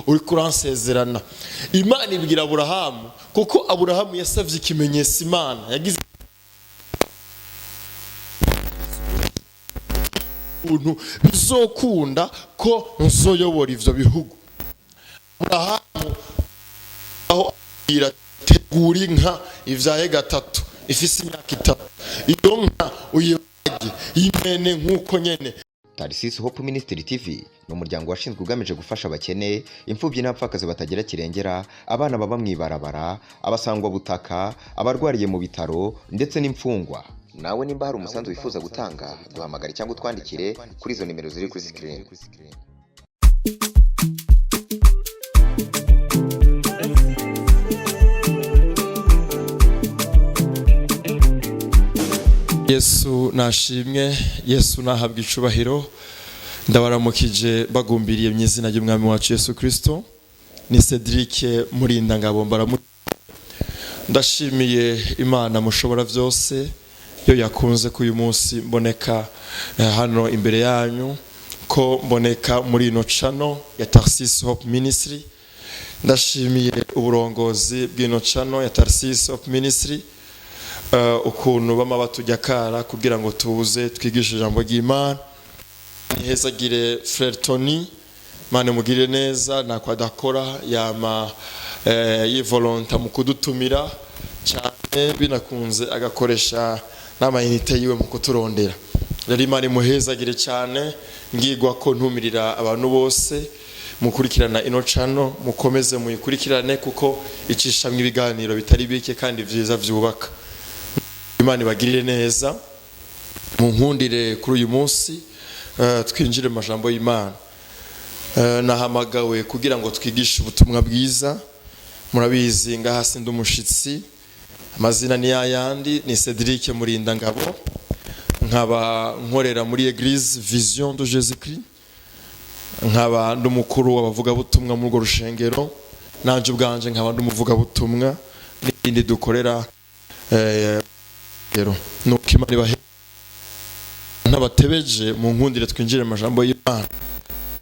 Uri kuransezerana. Imana ibwira Aburahamu, kuko Aburahamu yasabye ikimenyetso. Imana yagize ukuntu bizokunda ko nzoyobora ivyo bihugu. Aburahamu aho abwira: "Tegura inka ivyaye gatatu, ifise imyaka 3, iyo nka uyibage, y'imene nk'uko nyene." Tarisisi Hope Ministry TV ni umuryango washinzwe ugamije gufasha abakene, imfubyi n'abapfakazi batagira kirengera, abana baba mu ibarabara, abasangwabutaka, abarwariye mu bitaro ndetse n'imfungwa. Nawe nimba hari umusanzu wifuza gutanga, duhamagare cyangwa utwandikire kuri izo nimero ziri kuri screen. Yesu nashimwe, Yesu nahabwa icubahiro. Ndabaramukije bagumbiriye mu izina ry'Umwami wacu Yesu Kristo. Ni Cedric Murinda Ngabo mbaramu. Ndashimiye Imana mushobora byose yo yakunze ko uyu munsi mboneka hano imbere yanyu, ko mboneka muri ino channel ya Tarsis Hope Ministry. Ndashimiye uburongozi bw'ino channel ya Tarsis Hope Ministry, ukuntu bama batujya kara kugira ngo tuze twigishe ijambo ry'Imana. Nihezagire Frère Tony, Imana imugirire neza, ntako adakora, yama yivolonta mu kudutumira cyane, binakunze agakoresha n'amayinite yiwe mu kuturondera. Rero Imana imuhezagire cyane. Ngigwa ko ntumirira abantu bose mukurikirana ino channel, mukomeze muyikurikirane kuko icishamwe ibiganiro bitari bike kandi vyiza vyubaka. Imana ibagirire neza. Munkundire kuri uyu munsi twinjire mu majambo y'Imana. Nahamagawe kugira ngo twigishe ubutumwa bwiza. Murabizi, ngaha sindi umushitsi, amazina ni yayandi, ni Cedric Murinda Ngabo, nkaba nkorera muri Eglise Vision de Jésus Christ, nkaba ndi umukuru w'abavugabutumwa muri urwo rushengero, nanje ubwanje nkaba ndi umuvugabutumwa n'ibindi dukorera. Rero nuko Imana ibahe ntabatebeje, mu nkundire twinjire mu majambo y'Imana.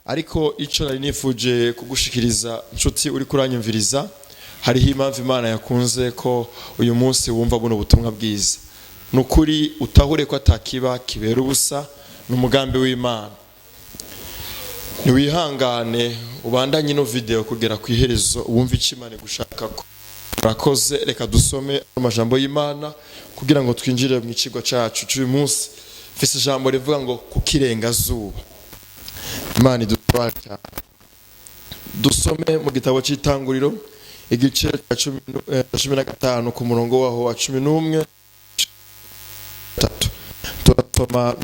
Ariko ico nari nifuje kugushikiriza, nshuti uri kuranyumviriza, hariho impamvu Imana yakunze ko uyu munsi wumva buno butumwa bwiza. Ni ukuri utahure ko atakiba kibera ubusa, ni umugambi w'Imana. Ntiwihangane ubandanye ino video kugera ku iherezo, wumve icyo Imana igushaka ko. Murakoze. Reka dusome amajambo y'Imana kugira ngo twinjire mu kigo cyacu cy'uyu munsi. Mfise ijambo rivuga ngo kukirengazuba. Imana idutware cyane. Dusome mu gitabo cy'Itanguriro, igice cya 15, ku murongo waho wa 11 tatu. Turasoma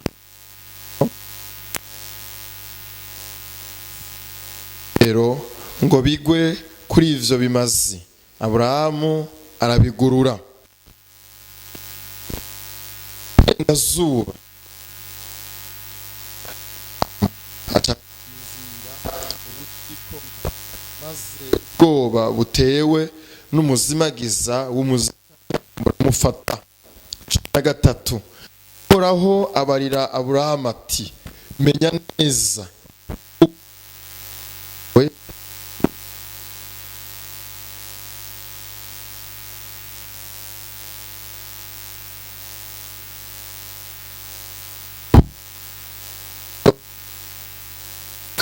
rero ngo: "Bigwe kuri ivyo bimazi, Aburahamu arabigurura zuba aca, maze ubwoba butewe n'umuzimagiza w'umuzimu buramufata." 13: Uhoraho abarira Aburahamu ati: "Menya neza we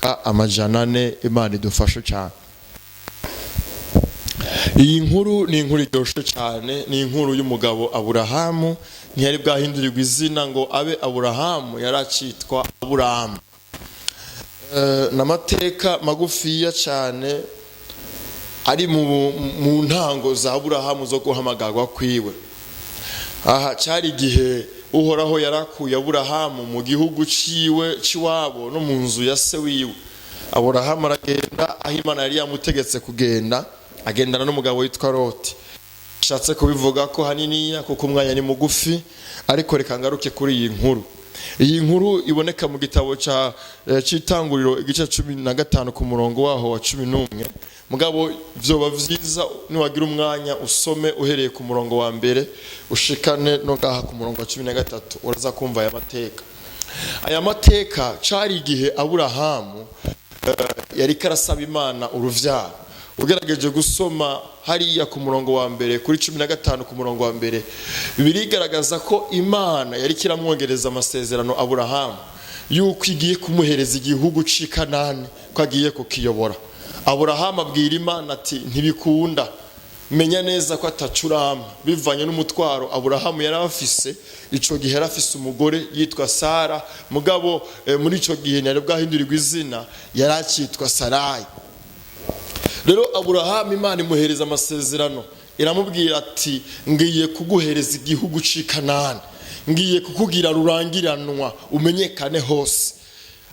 400." Imana idufashe cyane. Iyi nkuru ni inkuru iryoshye cyane, ni inkuru y'umugabo Aburahamu. Ntiyari bwahindurirwe izina ngo abe Aburahamu, yari akitwa Aburahamu. Ni amateka magufiya cyane ari mu ntango za Aburahamu zo guhamagarwa kwiwe. Aha cyari igihe Uhoraho yarakuye Aburahamu mu gihugu ciwe ciwabo no mu nzu ya se wiwe. Aburahamu aragenda aho Imana yari yamutegetse kugenda, agendana n'umugabo witwa Loti. Ashatse kubivuga ko haniniya kuko umwanya ni mugufi, ariko reka ngaruke kuri iyi nkuru. Iyi nkuru iboneka mu gitabo ca c'Itanguriro, igice 15, ku murongo waho wa 11. Mugabo vyoba vyiza niwagira umwanya usome uhereye ku murongo wa mbere ushikane no ngaha ku murongo wa 13, uraza kumva aya mateka. Aya mateka cari igihe Aburahamu Yari karasaba Imana uruvyaro. Ugerageje gusoma hariya ku murongo wa mbere kuri 15, ku murongo wa mbere, birigaragaza ko Imana yari kiramwongereza amasezerano Aburahamu yuko igiye kumuhereza igihugu c'i Kanani, ko agiye kukiyobora. Aburahamu abwira Imana ati: "Ntibikunda, menya neza ko atacurama." Bivanye n'umutwaro Aburahamu yari afise ico gihe, yari afise umugore yitwa Sara, mugabo muri ico gihe ntiyari bwahindurirwa izina, yari akitwa Sarayi. Rero Aburahamu, Imana imuhereza amasezerano, iramubwira ati: "Ngiye kuguhereza igihugu c'i Kanani, ngiye kukugira rurangiranwa, umenyekane hose."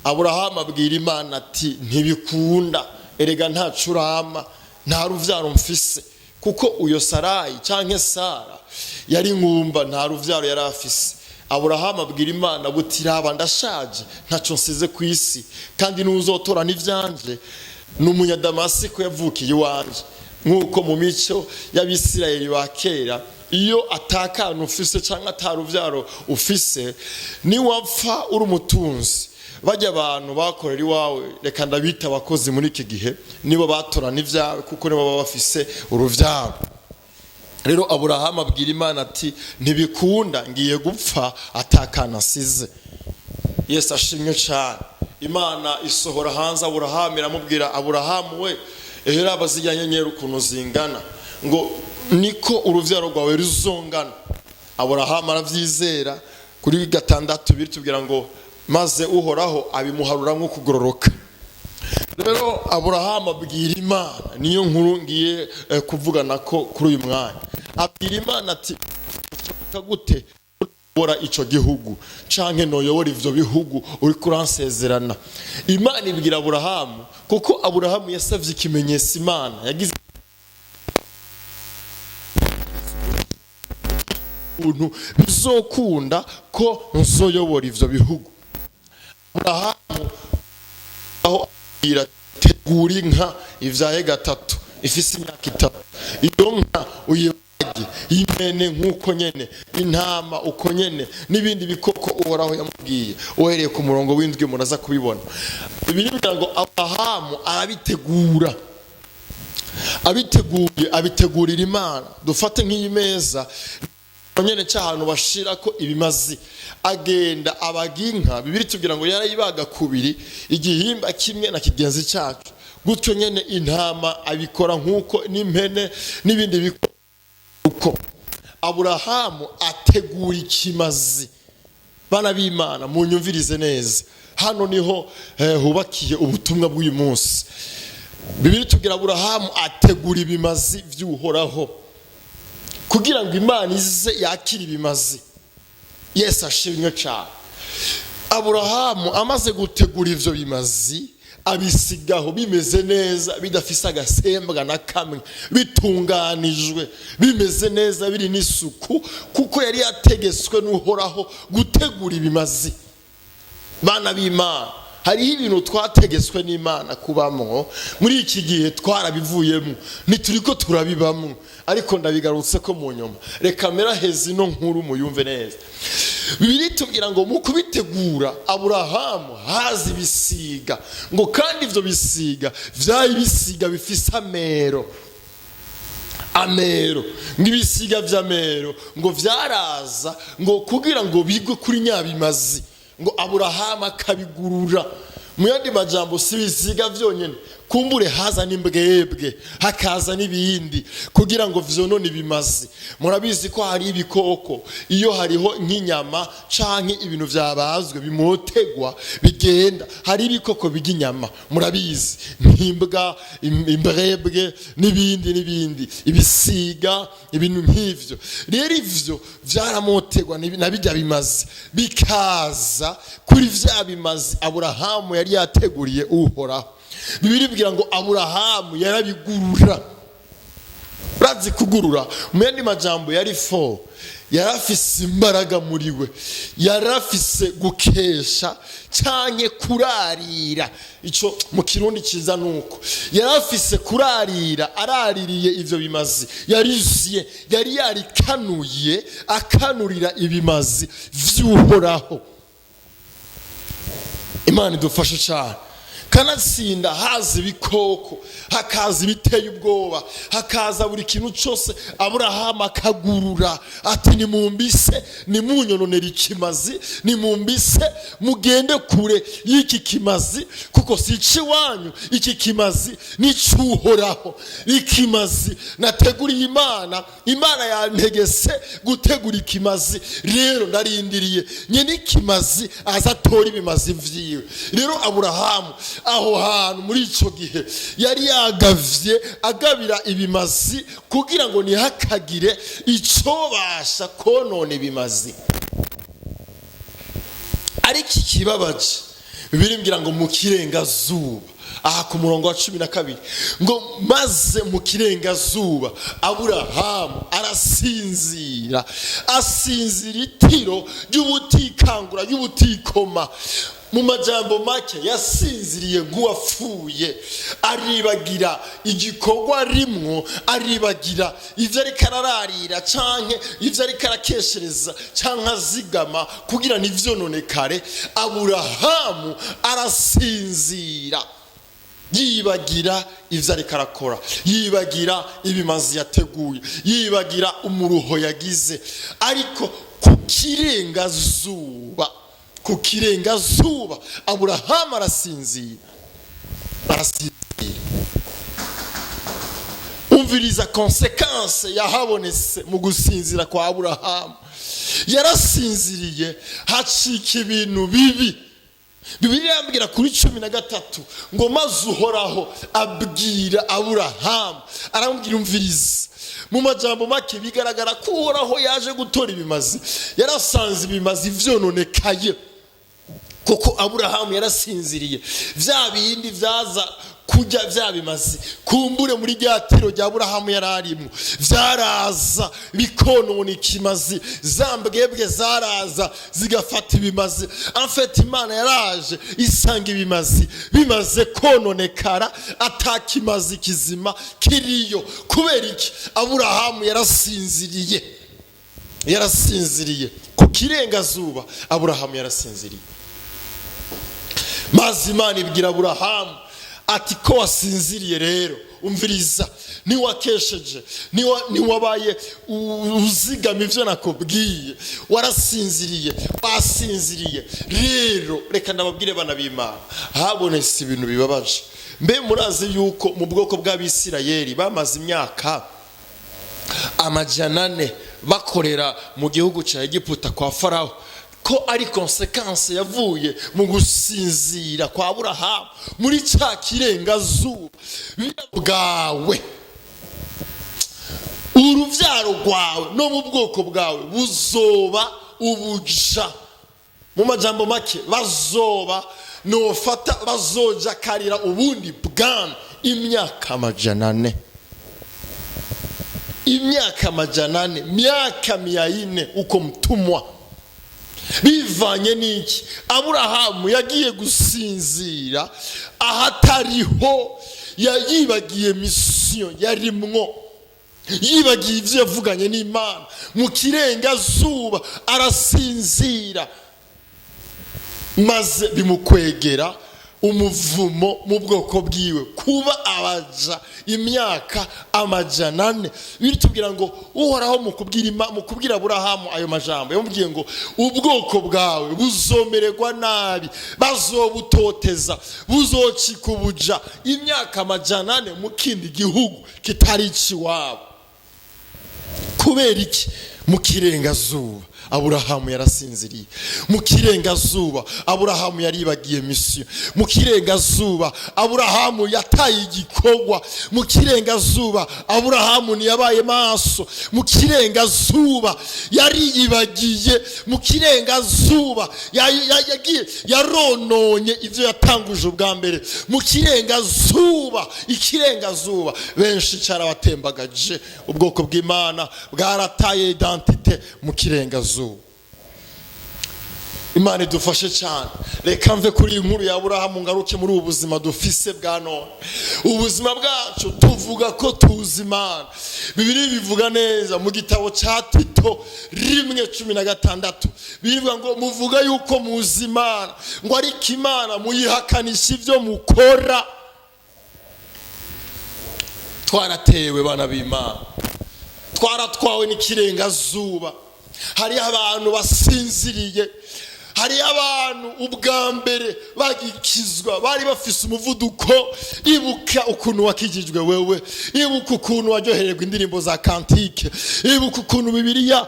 Aburahamu abwira Imana ati: "Ntibikunda, erega ntacurama, nta ruvyaro mfise." Kuko uyo Sarayi canke Sara yari nkumba, nta ruvyaro yari afise. Aburahamu abwira Imana buti: "Raba, ndashaje, ntaco nsize ku isi, kandi n'uzotora n'ivyanje ni Umunyadamasiko yavukiye iwanje." Nk'uko mu mico y'Abisirayeli ba kera, iyo atakana ufise cyangwa ataruvyaro ufise, niwapfa uri umutunzi, bajya abantu bakorera iwawe, reka ndabita abakozi muri iki gihe, nibo batorana ibyawe, kuko nibo baba bafise uruvyaro. Rero Aburahamu abwira Imana ati: "Ntibikunda, ngiye gupfa atakana asize." Yesu ashimwe cyane. Imana isohora hanze Aburahamu, iramubwira: "Aburahamu we, ehera zirya nyenyeri ukuntu zingana, ngo niko uruvyaro rwawe ruzongana." Aburahamu aravyizera. Kuri 6 biri tubwira ngo: "Maze Uhoraho abimuharura nko kugororoka." Rero Aburahamu abwira Imana, niyo nkuru ngiye kuvugana ko kuri uyu mwanya, abwira Imana ati: "Bishoboka gute noyobora ico gihugu, canke noyobora ivyo bihugu uri kuransezerana?" Imana ibwira Aburahamu, kuko Aburahamu yasavye ikimenyetso, Imana yagize ukuntu bizokunda ko nzoyobora ivyo bihugu. Aburahamu aho abwira: "Tegura inka ivyaye gatatu, ifise imyaka 3, iyo nka uyibage, impene nk'uko nyene, intama uko nyene, n'ibindi bikoko." Uhoraho yamubwiye, uhereye ku murongo w'7 muraza kubibona. Bibiliya ngo Aburahamu arabitegura, abiteguye abitegurira Imana. Dufate nk'iyi meza nyene cy'ahantu bashira ko ibimazi, agenda abaga inka. Bibiliya tubwira ngo yarayibaga kubiri, igihimba kimwe na kigenzi cyacu gutyo nyene, intama abikora nk'uko, n'impene n'ibindi bikoko. Aburahamu ategura ikimazi. Bana b'Imana, munyumvirize neza, hano niho hubakiye ubutumwa bw'uyu munsi. Bibiliya tubwira Aburahamu ategura ibimazi by'Uhoraho kugira ngo Imana ize yakire ibimazi. Yesu ashimwe cyane. Aburahamu amaze gutegura ivyo bimazi, abisigaho bimeze neza, bidafise agasembwa na kamwe, bitunganijwe, bimeze neza, biri n'isuku, kuko yari yategetswe n'Uhoraho gutegura ibimazi. Bana b'Imana, hariho ibintu twategetswe n'Imana kubamwo, muri iki gihe twarabivuyemo, ntituriko turabibamwo, ariko ndabigarutse ko mu nyuma. Reka meraheza ino nkuru muyumve neza. Bibiliya itubwira ngo mu kubitegura Aburahamu haza ibisiga, ngo kandi ivyo bisiga vyari ibisiga bifise amero, amero, ngo ibisiga vy'amero ngo vyaraza ngo kugira ngo bigwe kuri nyabimazi, ngo Aburahamu akabigurura. Mu yandi majambo, si ibisiga vyonyene, kumbure haza n'imbwebwe, hakaza n'ibindi kugira ngo vyonone ibimazi. Murabizi ko hari ibikoko, iyo hariho nk'inyama canke ibintu vyabazwe bimotegwa bigenda, hari ibikoko birya inyama, murabizi, nk'imbwa, imbwebwe n'ibindi n'ibindi, ibisiga, ibintu nk'ivyo. Rero ivyo vyaramotegwa na bijya bimazi, bikaza kuri vya bimazi Aburahamu yari yateguriye Uhoraho. Bibiliya ibwira ngo Aburahamu yarabigurura. Urazi kugurura? Mu yandi majambo, yari fo, yarafise imbaraga muri we, yarafise gukesha canke kurarira. Ico mu Kirundi ciza nuko yarafise kurarira, araririye ivyo bimazi, yariziye, yari yarikanuye, akanurira ibimazi vy'Uhoraho. Imana idufashe cyane. Kanatsinda haza ibikoko, hakaza ibiteye ubwoba, hakaza buri kintu cyose. Aburahamu akagurura ati: "Nimumbise, nimunyononera ikimazi, nimumbise mugende kure y'iki kimazi, kuko si icy'iwanyu. Iki kimazi ni icy'Uhoraho. Ikimazi nateguriye Imana, Imana yantegese gutegura ikimazi. Rero ndarindiriye nyine ikimazi aza atora ibimazi vyiwe." Rero Aburahamu aho hantu muri icyo gihe yari yagavye, agabira ibimazi kugira ngo ntihakagire icobasha konona ibimazi. Ariko ikibabaje, birimbwira ngo mu kirengazuba, aha ku murongo wa 12, ngo maze mu kirengazuba Aburahamu arasinzira, asinzira itiro ry'ubutikangura, y'ubutikoma. Mu majambo make, yasinziriye nk'uwapfuye, aribagira igikorwa rimwo, aribagira ibyo ariko arararira canke ibyo ariko arakeshereza canke azigama kugira ntivyononekare. Aburahamu arasinzira, yibagira ibyo ariko arakora, yibagira ibimazi yateguye, yibagira umuruho yagize. Ariko ku kirengazuba, ku kirengazuba, Aburahamu arasinzira, arasinzira. Umviriza conséquence yahabonetse mu gusinzira kwa Aburahamu. Yarasinziriye, hacika ibintu bibi. Bibiliya yambwira kuri 13 ngo maze Uhoraho abwira Aburahamu, aramubwira. Umviriza, mu majambo make, bigaragara ko Uhoraho yaje gutora ibimazi, yarasanze ibimazi vyononekaye kuko Aburahamu yarasinziriye. Bya bindi byaza kujya bya bimazi, kumbure muri rya tiro rya Aburahamu yari arimo, byaraza bikonona ikimazi. Za mbwebwe zaraza zigafata ibimazi. En fait, Imana yaraje isanga ibimazi bimaze kononekara, atakimazi kizima kiriyo. Kubera iki? Aburahamu yarasinziriye, yarasinziriye. Ku kirengazuba Aburahamu yarasinziriye. Maze Imana ibwira Aburahamu ati: "Ko wasinziriye rero, umviriza, niwakesheje, niwabaye uzigama ibyo nakubwiye, warasinziriye, wasinziriye. Rero reka ndababwire, bana b'Imana, habonetse ibintu bibabaje." Mbe murazi yuko mu bwoko bw'Abisirayeli bamaze imyaka 400 bakorera mu gihugu cya Egiputa kwa Farawo, ko ari conséquence yavuye mu gusinzira kwa Aburahamu muri cya kirengazuba? Bwawe, urubyaro rwawe no mu bwoko bwawe buzoba ubuja. Mu majambo make, bazoba nofata bazoja karira ubundi bwami imyaka 400, imyaka 400, myaka 400 uko mtumwa. Bivanye n'iki? Aburahamu yagiye gusinzira ahatariho, yibagiye mission yarimwo, yibagiye ibyo yavuganye n'Imana. Mu kirengazuba arasinzira, maze bimukwegera umuvumo mu bwoko bwiwe, kuba abaja imyaka 400. Bitubwira ngo Uhoraho mu kubwira Aburahamu ayo majambo, yamubwiye ngo ubwoko bwawe buzomererwa nabi, bazobutoteza, buzocika ubuja imyaka 400 mu kindi gihugu kitari icy'iwabo. Kubera iki? Mu kirengazuba Aburahamu yarasinziriye. Mu kirengazuba Aburahamu yaribagiye mission. Mu kirengazuba Aburahamu yataye igikorwa. Mu kirengazuba Aburahamu ntiyabaye maso. Mu kirengazuba yariyibagiye. Mu kirengazuba yagiye yarononye ibyo yatanguje ubwa mbere. Mu kirengazuba, ikirengazuba benshi cyarabatembagaje. Ubwoko bw'Imana bwarataye identité mu kirengazuba. Imana idufashe cyane. Reka mve kuri iyi nkuru ya Aburahamu, ngaruke muri ubu buzima dufise bwa none, ubuzima bwacu tuvuga ko tuzi Imana. Bibiliya bivuga neza mu gitabo cya Tito 1:16, bivuga ngo: "Muvuga yuko muzi Imana," ngo, "ariko Imana muyihakanisha ibyo mukora." Twaratewe, bana b'Imana, twaratwawe n'ikirengazuba. Hariho abantu basinziriye, hariyo abantu ubwa mbere bagikizwa bari bafise umuvuduko. Ibuka ukuntu wakijijwe wewe, ibuka ukuntu waryohererwa indirimbo za cantiques, ibuka ukuntu Bibiliya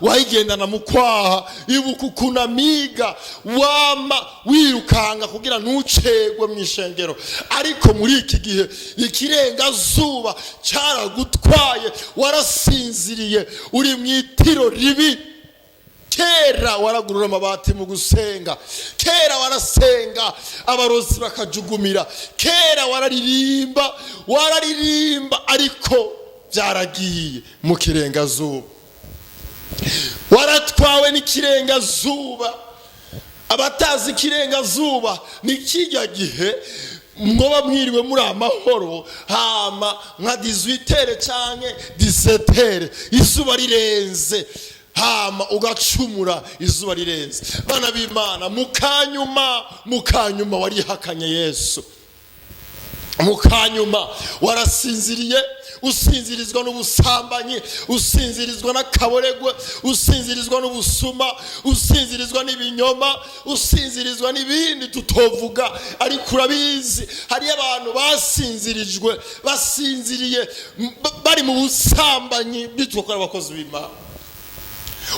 wayigendana mu kwaha, ibuka ukuntu amiga wama wirukanga kugira ntucegwe mu ishengero. Ariko muri iki gihe ikirengazuba cyaragutwaye, warasinziriye, uri mu itiro ribi. Kera waragurura amabati mu gusenga, kera warasenga abarozi bakajugumira, kera wararirimba, wararirimba, ariko byaragiye mu kirengazuba. Waratwawe n'ikirengazuba. Abatazi ikirengazuba, ni kijya gihe mwoba mwiriwe muri amahoro, hama nka 18h canke 17h izuba rirenze, hama ugacumura izuba rirenze. Bana b'Imana, mukanyuma, mukanyuma warihakanye Yesu, mukanyuma warasinziriye, usinzirizwa n'ubusambanyi, usinzirizwa n'akaboregwe, usinzirizwa n'ubusuma, usinzirizwa n'ibinyoma, usinzirizwa n'ibindi tutovuga, ariko urabizi. Hariyo abantu basinzirijwe, basinziriye bari mu busambanyi, bitwa ko ari abakozi b'Imana.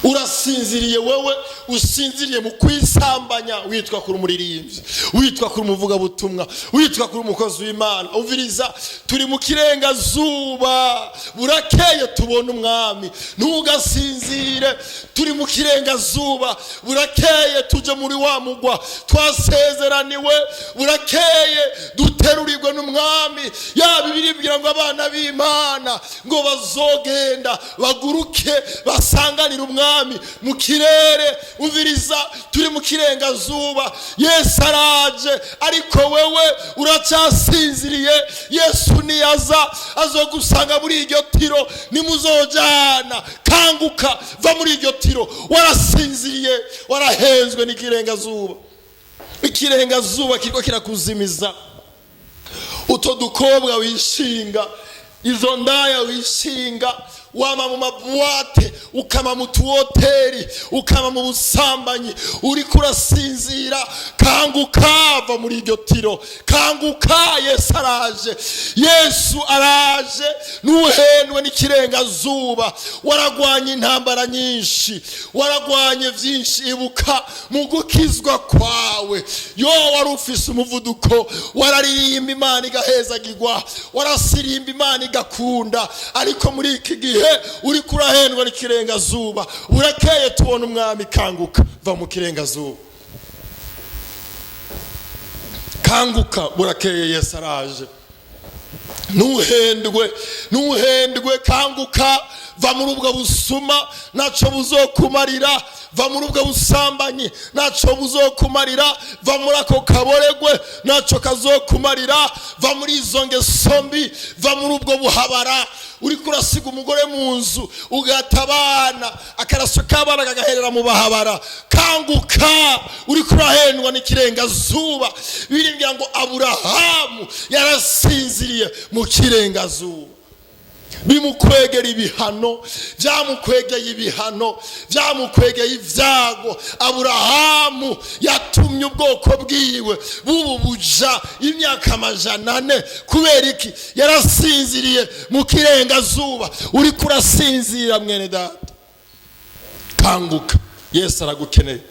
Urasinziriye wowe, usinziriye mu kwisambanya, witwa kuri umuririmbyi, witwa kuri umuvugabutumwa, witwa kuri umukozi w'Imana. Umviriza, turi mu kirengazuba, burakeye tubona umwami. Ntugasinzire, turi mu kirengazuba, burakeye tuje muri wa mugwa twasezeraniwe, burakeye duterurirwe n'umwami. Yaba ibiribwira ngo abana b'Imana ngo bazogenda baguruke basanganire umwami mu kirere. Umviriza, turi mu kirengazuba, Yesu araje, ariko wewe uracyasinziriye. Yesu niyaza azogusanga muri iryo tiro, nimuzojana. Kanguka, va muri iryo tiro, warasinziriye, warahenzwe n'ikirengazuba. Ikirengazuba kiriko kirakuzimiza. Utwo dukobwa wishinga, izo ndaya wishinga, wama mu ma boîtes, ukama mu tuhoteli, ukama mu busambanyi, uriko urasinzira. Kanguka, va muri iryo tiro, kanguka, Yesu araje, Yesu araje. Ntuhendwe n'ikirengazuba. Waragwanye intambara nyinshi, waragwanye byinshi. Ibuka mu gukizwa kwawe, yo wari ufise umuvuduko, wararirimba Imana igahezagirwa, warasirimba Imana igakunda, ariko muri iki gihe uri kurahendwa n'ikirengazuba. Burakeye tubona umwami. Kanguka, va mu kirengazuba, kanguka, burakeye, Yesu araje. Ntuhendwe, ntuhendwe, kanguka, va muri ubwo busuma, ntacyo buzokumarira. Va muri ubwo busambanyi, ntacyo buzokumarira. Va muri ako kaboregwe, ntacyo kazokumarira. Va muri izo ngeso mbi, va muri ubwo buhabara. Uri kurasiga umugore mu nzu, ugata abana, akaraso k'abana kagaherera mu bahabara. Kanguka, uri kurahendwa n'ikirengazuba. Birimbwira ngo Aburahamu yarasinziriye mu kirengazuba, bimukwegera ibihano, byamukwegeye ibihano, byamukwegeye ibyago. Aburahamu yatumye ubwoko bwiwe bubu buja imyaka 400. Kubera iki? Yarasinziriye mu kirengazuba. Uri kurasinzira, mwene data, kanguka, Yesu aragukeneye.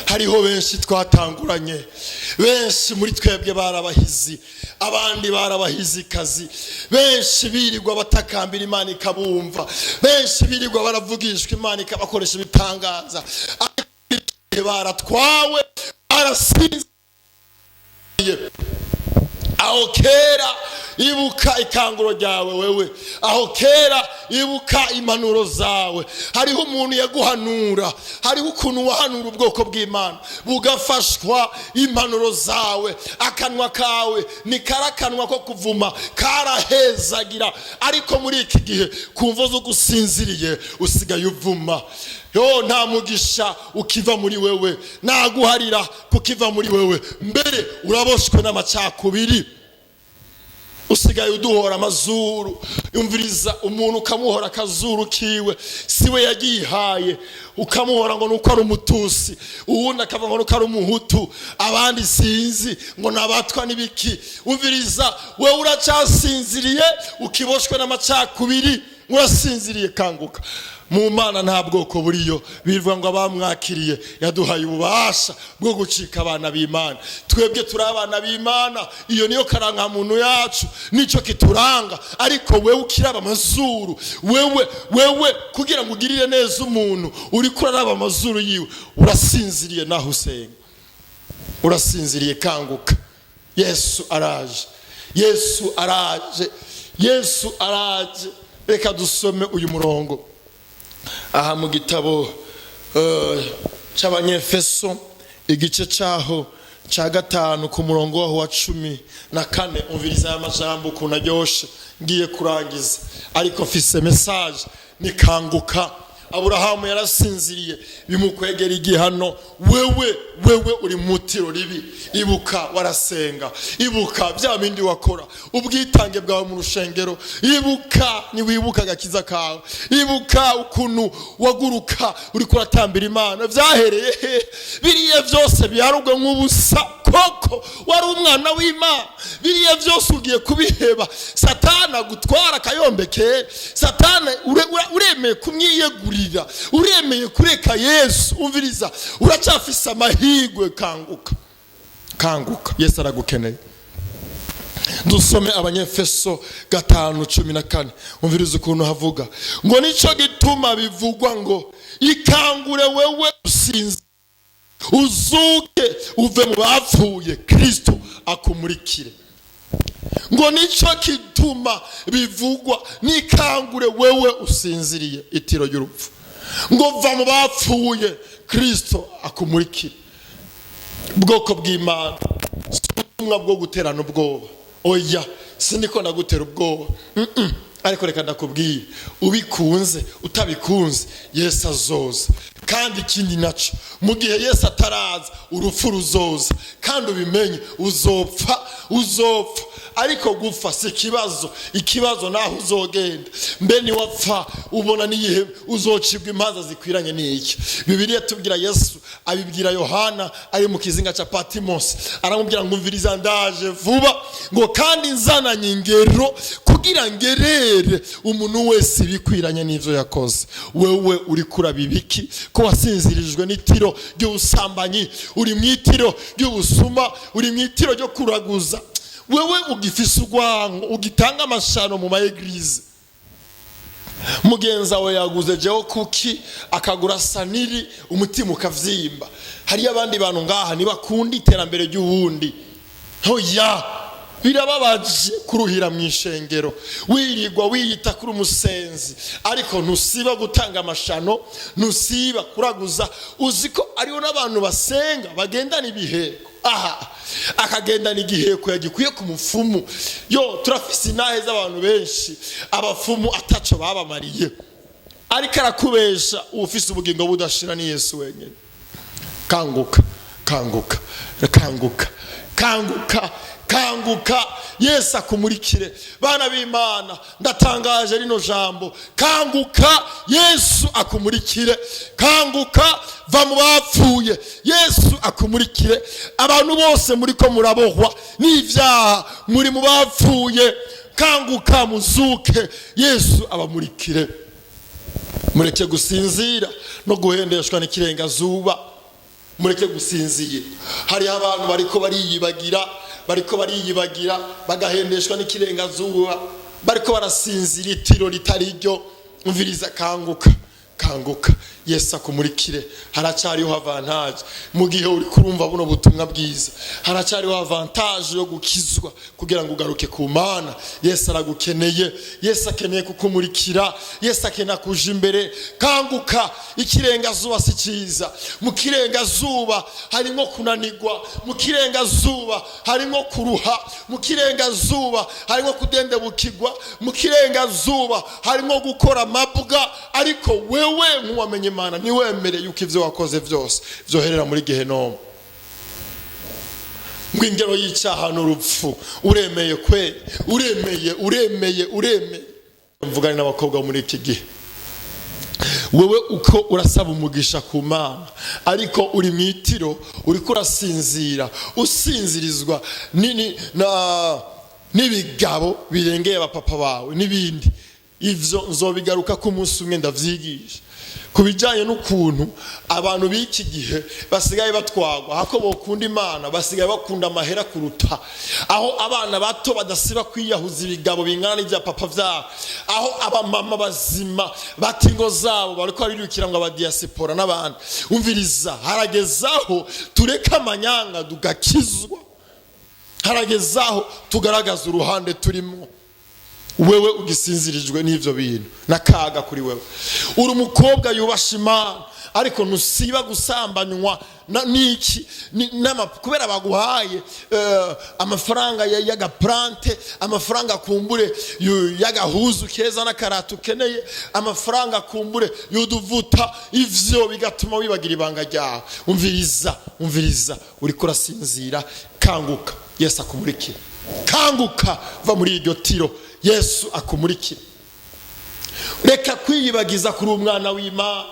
Hariho benshi twatanguranye, benshi muri twebwe barabahizi, abandi barabahizikazi, benshi birirwa batakambira Imana ikabumva, benshi birirwa baravugishwa Imana ikabakoresha ibitangaza, ariko baratwawe, barasinziriye. Aho kera, ibuka ikanguro ryawe wewe. Aho kera, ibuka impanuro zawe. Hariho umuntu yaguhanura, hariho ukuntu wahanura ubwoko bw'Imana bugafashwa impanuro zawe. Akanwa kawe ni karakanwa ko kuvuma, karahezagira. Ariko muri iki gihe, ku mvo zo gusinziriye, usigaye uvuma. Yo, nta mugisha ukiva muri wewe, naguharira kukiva muri wewe. Mbere uraboshwe n'amacakubiri, usigaye uduhora amazuru. Yumviriza, umuntu ukamuhora akazuru kiwe, siwe yagihaye, ukamuhora ngo nuko ari Umutusi, uwundi akavuga ngo nuko ari Umuhutu, abandi sinzi ngo nabatwa n'ibiki. Umviriza, wewe uracyasinziriye, ukiboshwe n'amacakubiri, urasinziriye. Kanguka. Mu Mana nta bwoko buriyo. Bivuga ngo abamwakiriye yaduhaye ububasha bwo gucika abana b'Imana. Twebwe turi abana b'Imana, iyo niyo karangamuntu yacu, nicyo kituranga. Ariko wewe ukiraba amazuru, wewe kugira ngo ugirire neza umuntu uri kuraraba amazuru yiwe, urasinziriye. Naho usenga urasinziriye. Kanguka, Yesu araje, Yesu araje, Yesu araje. Reka dusome uyu murongo aha mu gitabo cy'Abanyefeso, igice cyaho cya 5, ku murongo waho wa 14. Umviriza aya majambo ukuntu aryoshe. Ngiye kurangiza, ariko mfise message nikanguka. Aburahamu yarasinziriye, bimukwegera igihano. Wewe uri mu tiro ribi. Ibuka warasenga, ibuka bya bindi wakora, ubwitange bwawe mu rushengero. Ibuka, niwibuka agakiza kawe, ibuka ukuntu waguruka uri kuratambira Imana. Byahereye he? Biriya byose biharugwe nk'ubusa koko wari umwana w'Imana. Biriya byose ugiye kubiheba, Satana agutwara akayombekere. Satana uremeye kumwiyegurira, uremeye kureka Yesu. Umviriza, uracyafise amahirwe. Kanguka, kanguka, Yesu aragukeneye. Dusome Abanyefeso 5:14. Umviriza ukuntu havuga ngo: "Nicyo gituma bivugwa ngo: Ikangure wewe usinze, uzuke uve mu bapfuye, Kristo akumurikire." Ngo nicyo gituma bivugwa: "Nikangure wewe usinziriye itiro ry'urupfu," ngo "va mu bapfuye, Kristo akumurikire." Ubwoko bw'Imana, si ubutumwa bwo guterana ubwoba. Oya, siniko ndagutera ubwoba. Ariko reka ndakubwire, ubikunze utabikunze, Yesu azoza. Kandi ikindi naco, mu gihe Yesu ataraza, urupfu ruzoza, kandi ubimenye, uzopfa, uzopfa. Ariko gupfa si ikibazo, ikibazo naho uzogenda. Mbe niwapfa, ubona n'igihe uzocibwa imanza zikwiranye n'iki? Bibiliya tubwira, Yesu abibwira Yohana ari mu kizinga cya Patimosi, aramubwira ngo: "Umviriza, ndaje vuba," ngo "kandi nzananye ingero kugira ngerere umuntu wese ibikwiranye n'ivyo yakoze." Wewe uri kuraba ibiki, ko wasinzirijwe n'itiro ry'ubusambanyi, uri mu itiro ry'ubusuma, uri mu itiro ryo kuraguza, wewe ugifise urwango, ugitanga amashano mu ma églises? Mugenzi wawe yaguze jewe kuki, akagura saniri, umutima ukavyimba. Hariyo abandi bantu ngaha ntibakunda iterambere ry'uwundi. Hoya, birababaje kuruhira mu ishengero, wirirwa wiyita kuri umusenzi, ariko ntusiba gutanga amashano, ntusiba kuraguza. Uzi ko ariho n'abantu basenga bagendana ibiheko aha, akagendana igiheko yagikuye ku mupfumu. Yo, turafise intahe z'abantu benshi, abapfumu ataco babamariye, ariko arakubesha. Ufise ubugingo budashira ni Yesu wenyine. Kanguka, kanguka, kanguka, kanguka, kanguka, Yesu akumurikire. Bana b'Imana, ndatangaje rino jambo: kanguka, Yesu akumurikire. Kanguka, va mu bapfuye, Yesu akumurikire. Abantu bose muri ko murabohwa n'ibyaha, muri mu bapfuye. Kanguka, muzuke, Yesu abamurikire. Mureke gusinzira no guhendeshwa n'ikirengazuba. Mureke gusinzira. Hariho abantu bariko bariyibagira, bariko bariyibagira, bagahendeshwa n'ikirengazuba, bariko barasinzira itiro ritari ryo. Umviriza, kanguka. Kanguka, Yesu akumurikire. Haracyariho avantage mu gihe uri kurumva buno butumwa bwiza. Haracyariho avantage yo gukizwa kugira ngo ugaruke ku Mana. Yesu aragukeneye. Yesu akeneye kukumurikira. Yesu akeneye kuja imbere. Kanguka, ikirengazuba si cyiza. Mu kirengazuba harimo kunanirwa, mu kirengazuba harimo kuruha, mu kirengazuba harimo kudendebukirwa, mu kirengazuba harimo gukora amabwa. Ariko wewe nk'uwamenye Imana, ntiwemere yuko ibyo wakoze byose byoherera muri gehenomu. Ngo ingero y'icyaha n'urupfu. Uremeye kwe? Uremeye, uremeye, uremeye. Mvugane n'abakobwa bo muri iki gihe. Wewe uko urasaba umugisha ku Mana, ariko uri mu itiro, uriko urasinzira, usinzirizwa n'ibigabo birengeye abapapa bawe n'ibindi. Ivyo nzobigaruka ko umunsi umwe ndavyigisha ku bijyanye n'ukuntu abantu b'iki gihe basigaye batwagwa hako bokunda Imana, basigaye bakunda amahera kuruta, aho abana bato badasiba kwiyahuza ibigabo bingana n'ibya papa byabo, aho abamama bazima bata ingo zabo bariko barirukira ngo abadiyasipora n'abandi. Umviriza, haragezaho tureke amanyanga tugakizwa. Haragezaho tugaragaza uruhande turimo. Wewe ugisinzirijwe n'ivyo bintu, n'akaga kuri wewe. Uri umukobwa yubasha Imana, ariko ntusiba gusambanywa n'iki kubera baguhaye amafaranga y'agaplante, amafaranga kumbure y'agahuzu keza n'akarato ukeneye, amafaranga kumbure y'uduvuta. Ivyo bigatuma wibagira ibanga ryawe. Umviriza, umviriza, uriko urasinzira. Kanguka, Yesu akumurikire. Kanguka, va muri iryo tiro, Yesu akumurikire. Reka kwiyibagiza kuri umwana w'Imana.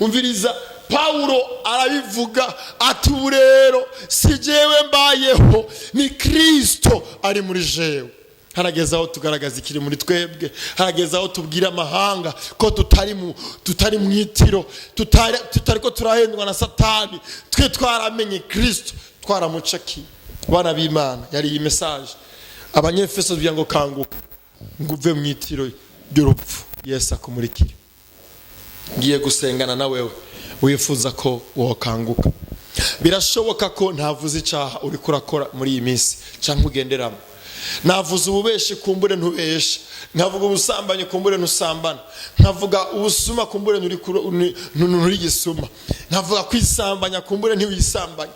Umviriza, Pawulo arabivuga ati: "Ubu rero si jewe mbayeho, ni Kristo ari muri jewe." Harageze aho tugaragaza ikiri muri twebwe. Harageze aho tubwira amahanga ko tutari mu itiro, tutari ko turahendwa na Satani. Twe twaramenye Kristo, twaramucakiye. Bana b'Imana, yari iyi message. Abanyefeso tugira ngo kanguka ngo uve mu itiro ry'urupfu, Yesu akumurikire. Ngiye gusengana na wewe wifuza ko wokanguka. Birashoboka ko ntavuze icyaha uri kurakora muri iyi minsi cyangwa ugenderamo. Navuze ububeshi, kumbure ntubeshe. Nkavuga ubusambanyi, kumbure ntusambana. Nkavuga ubusuma, kumbure nturi gisuma. Nkavuga kwisambanya, kumbure ntiwisambanya.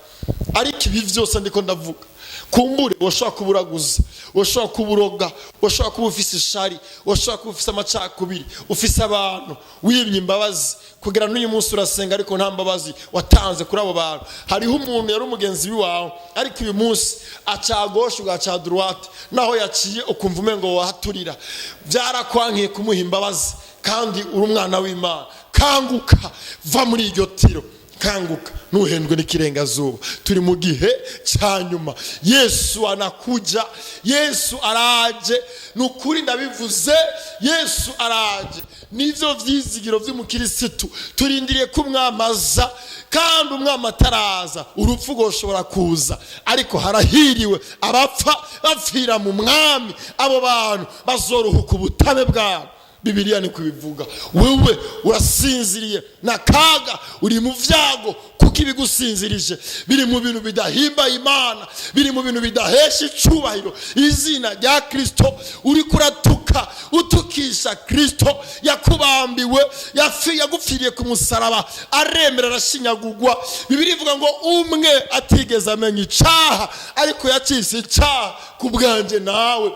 Ariko ibi byose ndiko ndavuga, kumbure washobora kuba uraguza, washobora kuba uroga, washobora kuba ufise ishari, washobora kuba ufise amacakubiri, ufise abantu wimye imbabazi. Kugira n'uyu munsi urasenga, ariko nta mbabazi watanze kuri abo bantu. Hariho umuntu yari umugenzi wawe, ariko uyu munsi aca gauche ugaca droite, naho yaciye ukumva umengo wahaturira. Byarakwankiye kumuha imbabazi kandi uri umwana w'Imana. Kanguka, va muri iryo tiro. Kanguka, ntuhendwe n'ikirengazuba. Turi mu gihe cya nyuma. Yesu anakuja, Yesu araje. Ni ukuri ndabivuze, Yesu araje. Nivyo vyizigiro vy'umukirisitu. Turindiriye ko umwami aza, kandi umwami ataraza urupfu rwoshobora kuza. Ariko harahiriwe abapfa bapfira mu Mwami. Abo bantu bazoruhuka ubutame bwabo, Bibiliya ni kubivuga. Wewe urasinziriye, n'akaga, uri mu vyago, kuko ibigusinzirije biri mu bintu bidahimba Imana, biri mu bintu bidahesha icubahiro izina rya Kristo. Uri kuratuka, utukisha Kristo yakubambiwe, yagupfiriye ku musaraba, aremera arashinyagurwa. Bibiliya ivuga ngo umwe atigeze amenya icaha, ariko yacise icaha ku bwanje nawe.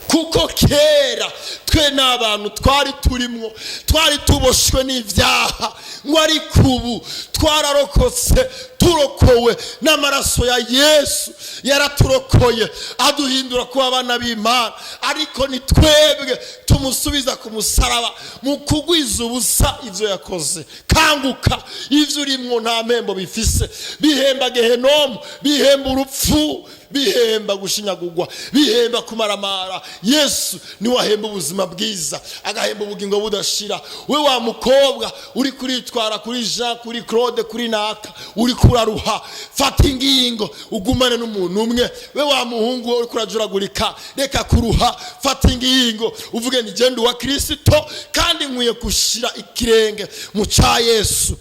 Kuko kera twe n'abantu twari turimwo, twari tuboshwe n'ibyaha, ngo ariko ubu twararokotse, turokowe n'amaraso ya Yesu. Yaraturokoye, aduhindura kuba abana b'Imana. Ariko ni twebwe tumusubiza ku musaraba mu kugwiza ubusa ibyo yakoze. Kanguka, ibyo urimwo nta mpembo bifise. Bihemba gehenomu, bihemba urupfu, bihemba gushinyagurwa, bihemba kumaramara. Yesu niwe ahemba ubuzima. bwiza, agahemba ubugingo budashira. We wa mukobwa uri kuritwara kuri Jean, kuri Claude, kuri naka, uri kuraruha, fata ingingo ugumane n'umuntu umwe. We wa muhungu we uri kurajuragurika, reka kuruha, fata ingingo uvuge ni genda uwa Kristo, kandi nkwiye gushira ikirenge mu ca Yesu.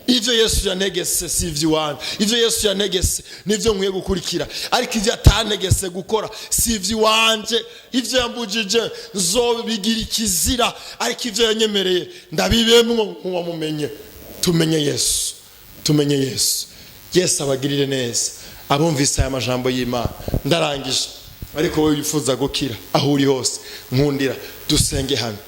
Ivyo Yesu yantegese si ivy'iwanje, ivyo Yesu yantegese nivyo nkwiye gukurikira, ariko ivyo atantegese gukora si ivy'iwanje. Ivyo yambujije nzobigira ikizira, ariko ivyo yanyemereye ndabibemwo nk'uwamumenye. Tumenye Yesu, tumenye Yesu. Yesu abagirire neza abumvise aya majambo y'Imana. Ndarangije, ariko wowe wifuza gukira, aho uri hose, nkundira dusenge hano.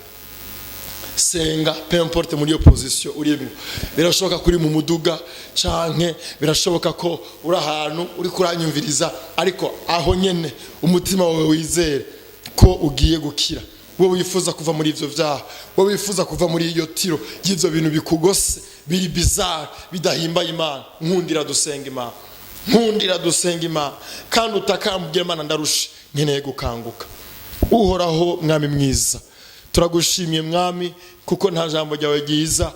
Senga, peu importe muri iyo position urimo. Birashoboka ko uri mu muduga, canke birashoboka ko uri ahantu uri kuranyumviriza, ariko aho nyene umutima wawe wizere ko ugiye gukira. Wowe wifuza kuva muri ivyo vyaha, wowe wifuza kuva muri iyo tiro y'ivyo bintu bikugose, biri bizarre, bidahimbaye Imana, nkundira dusenga Imana, nkundira dusenga Imana, kandi utakambwira Imana: "Ndarushe, nkeneye gukanguka." Uhoraho Mwami mwiza, turagushimiye Mwami, kuko nta jambo ryawe ryiza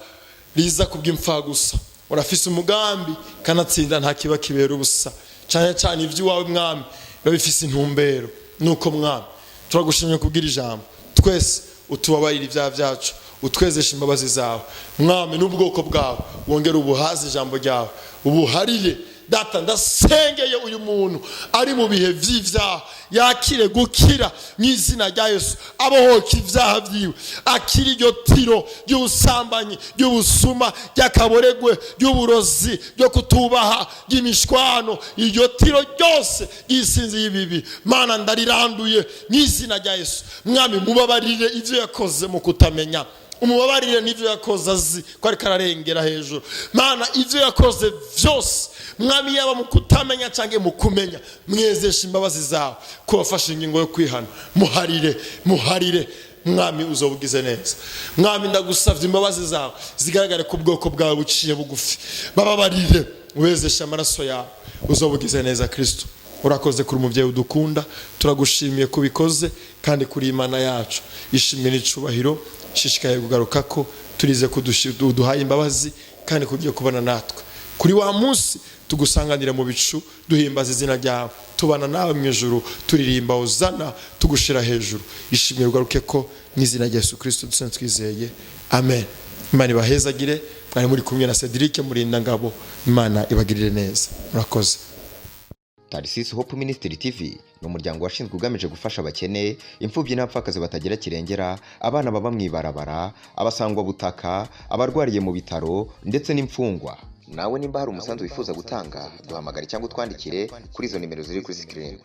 riza kubw'imfagusa. Urafise umugambi, kanatsinda nta kiba kibera ubusa, cyane cyane iby'iwawe Mwami biba bifise intumbero. Nuko Mwami, turagushimiye kubwira ijambo. Twese utubabarira ibyaha byacu, utwezesha imbabazi zawe Mwami, n'ubwoko bwawe wongere ubuhaze ijambo ryawe, ubuharire. Data, ndasengeye uyu muntu ari mu bihe vy'ivyaha, yakire gukira mu izina rya Yesu, abohoka ivyaha vyiwe, akira iryo tiro ry'ubusambanyi, ry'ubusuma, ry'akaboregwe, ry'uburozi, ryo kutubaha, ry'imishwano, iryo tiro ryose ry'isinzi y'ibibi. Mana, ndariranduye mu izina rya Yesu. Mwami, mubabarire ivyo yakoze mu kutamenya, umubabarire n'ibyo yakoze azi ko ariko ararengera hejuru. Mana, ibyo yakoze byose Mwami, yaba mu kutamenya cyangwa mu kumenya, mwezesha imbabazi zawe ko wafashe ingingo yo kwihana. Muharire, muharire Mwami, uzobugize neza. Mwami, ndagusabye imbabazi zawe zigaragare ku bwoko bwawe buciye bugufi. Bababarire, wezeshe amaraso yawe, uzobugize neza. Kristo, urakoze kuri umubyeyi udukunda. Turagushimiye kubikoze kandi kuri Imana yacu. Ishimwe n'icubahiro shishikaye kugaruka ko turize kuduhaye imbabazi kandi kugiye kubana natwe kuri wa munsi tugusanganira mu bicu, duhimbaza izina ryawe, tubana nawe mu ijuru, turirimba uzana, tugushira hejuru. Ishimwe rugaruke ko mu izina rya Yesu Kristo dusenze twizeye, amen. Imana ibahezagire. Mwari muri kumwe na Cedric Murindangabo. Imana ibagirire neza, murakoze. Tarisisi Hope Ministry TV ni umuryango washinzwe ugamije gufasha abakene, imfubyi n'abapfakazi batagira kirengera, abana baba mu ibarabara, abasangwabutaka, abarwariye mu bitaro ndetse n'imfungwa. Nawe nimba hari umusanzu wifuza gutanga, duhamagare cyangwa utwandikire kuri izo nimero ziri kuri screen.